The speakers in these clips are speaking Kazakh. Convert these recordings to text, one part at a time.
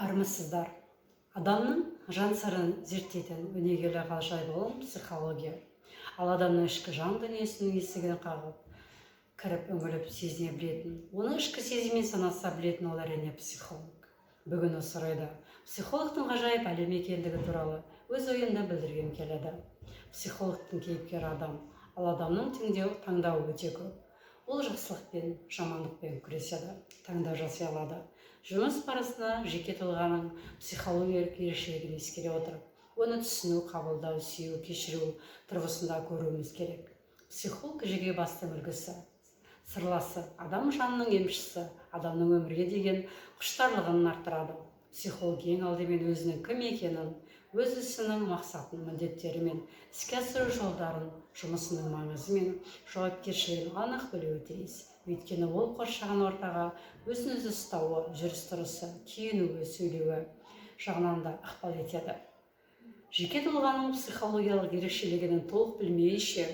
Армысыздар! Адамның жан сырын зерттейтін өнегелі ғажайып ғылым – психология. Ал адамның ішкі жан дүниесінің есігін қағып кіріп, үңіліп сезіне білетін, оның ішкі сезімімен санаса білетін ол, әрине, психолог. Бүгін осы орайда психологтың ғажайып әлем екендігі туралы өз ойымды білдіргім келеді. Психологтың кейіпкері – адам. Ал адамның таңдауы өте көп. Ол жақсылықпен, жамандықпен күреседі, таңдау жасай алады. Жұмыс барысында жеке тұлғаның психологиялық ерекшелігін ескере отырып, оны түсіну, қабылдау, сүю, кешіру тұрғысында көруіміз керек. Психолог – жеке бастың үлгісі, сырласы, адам жанының емшісі, адамның өмірге деген құштарлығын арттырады. Психолог ең алдымен өзінің кім екенін, өз ісінің мақсатын, міндеттері мен іске асыру жолдарын, жұмысының маңызы мен жауапкершілігін анық білуі тиіс. Өйткені ол қоршаған ортаға өзін өзі ұстауы, жүріс тұрысы, киінуі, сөйлеуі жағынан да ықпал етеді. Жеке тұлғаның психологиялық ерекшелігін толық білмейінше,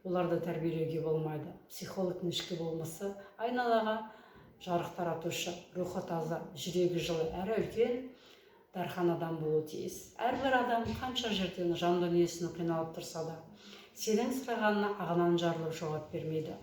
оларды тәрбиелеуге болмайды. Психологтың ішкі болмысы айналаға жарық таратушы, рухы таза, жүрегі жылы әрі үлкен дархан адам болуы тиіс. Әрбір адам қанша жерден жан дүниесін қиналып тұрса да, сенің сұрағанына ағынан жарылып жауап бермейді.